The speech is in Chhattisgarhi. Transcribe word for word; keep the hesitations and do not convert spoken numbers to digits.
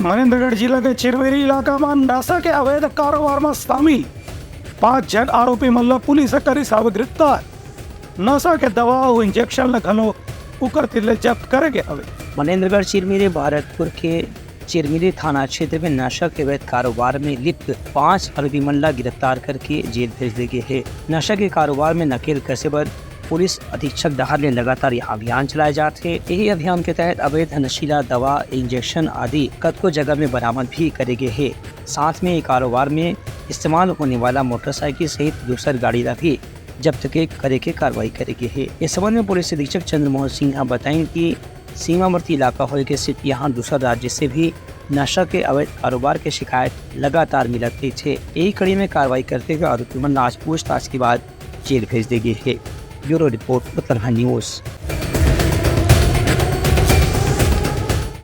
मनेन्द्रगढ़ जिला के चिरमिरी इलाका म नशा के अवैध कारोबार म शामिल पांच झन आरोपी मन ल पुलिस ह करिस हावय गिरफ्तार। नशा के दवा अउ इंजेक्शन ल घलो उकर तीर ले जब्त करे गे हवे। मनेन्द्रगढ़ चिरमिरी भरतपुर के चिरमिरी थाना क्षेत्र में नशा के अवैध कारोबार में लिप्त पांच आरोपी मन ला गिरफ्तार करके जेल भेज दे गे हे। नशा के कारोबार में नकेल कसे बर पुलिस अधीक्षक डहार ले लगातार यह अभियान चलाए जात हे। यही अभियान के तहत अवैध नशीला दवा, इंजेक्शन आदि कतको जगह में बरामद भी करे गे हे। साथ में ये कारोबार में इस्तेमाल होने वाला मोटरसाइकिल सहित दूसर गाड़ी ला भी जब्त के करे के कार्रवाई करे गे हे। इस संबंध में पुलिस अधीक्षक चंद्रमोहन सिंह ह बताइन कि सीमावर्ती इलाका होए के सेती यहाँ दूसर राज्य से भी नशा के अवैध कारोबार के शिकायत लगातार मिलत रहिथे। यही कड़ी में कार्रवाई करते हुए आरोपी मन ला आज पूछताछ के बाद जेल भेज दे गे हे। Bureau report, Uttarakhand news.